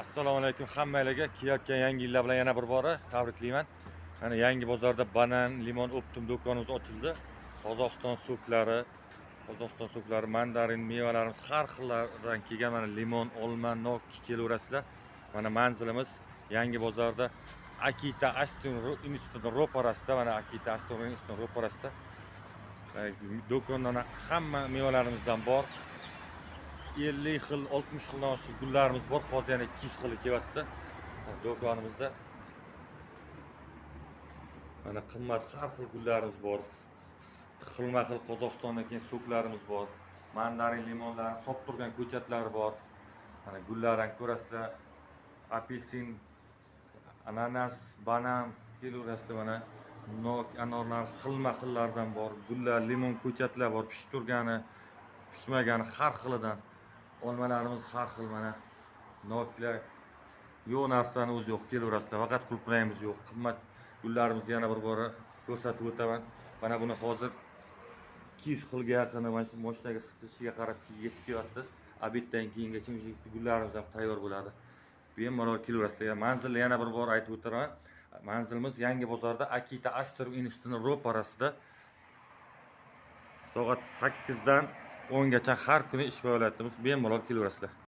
Assalomu alaykum hammanglarga. Kelayotgan yangi yillar bilan yana bir bora tabriklayman. Mana, Yangi bozorda banan, limon оптом do'konimiz ochildi. Qozog'iston сок lari, Qozog'iston сок lari, mandarin mevalarimiz har xillardan kelgan. Mana, limon, olma, nok, kelaverasizlar. Mana, manzilimiz Yangi bozorda Akita Aston instituti ro'parasida. Mana, Akita Aston instituti ro'parasida. Do'kondan hamma mevalarimizdan bor. 50 xil, 60 xildan oshiq gullarimiz bor. Hozir yana 200 xili kelyapti do'konimizda. Mana, qimmat har xil gullarimiz bor. Xilma xil Qozog'istondan keyin сок larimiz bor. Mandarin, limonlar, sop turgan ko'chatlari bor. Mana, gullardan ko'rasizlar. Apelsin, ananas, banan kelaverasizlar. Mana, nok, anorlar xilma xillardan bor. Gullar, limon ko'chatlar bor, pishib turgani, pishmagani har xilidan. Olmalarimiz har xil. Mana, noklar, yo'q narsani o'zi yo'q, kelaverasizlar. Faqat qulupnayimiz yo'q. Qimmat gullarimizni yana bir bora ko'rsatib o'taman. Mana, buni hozir 200 xilga yaqini mana shu moshinaga siqilishiga qarab yetib kelyapti. Обед dan keyingacha o'sha gullarimiz ham tayyor bo'ladi. Bemalol kelaverasizlar. Manzilni yana bir bor aytib o'taman. Manzilimiz Yangi bozorda Akita Astor institutini ro'parasida. Soat 8 dan 10 gacha har kuni ish faoliyatimiz, bemalol kelaverasizlar.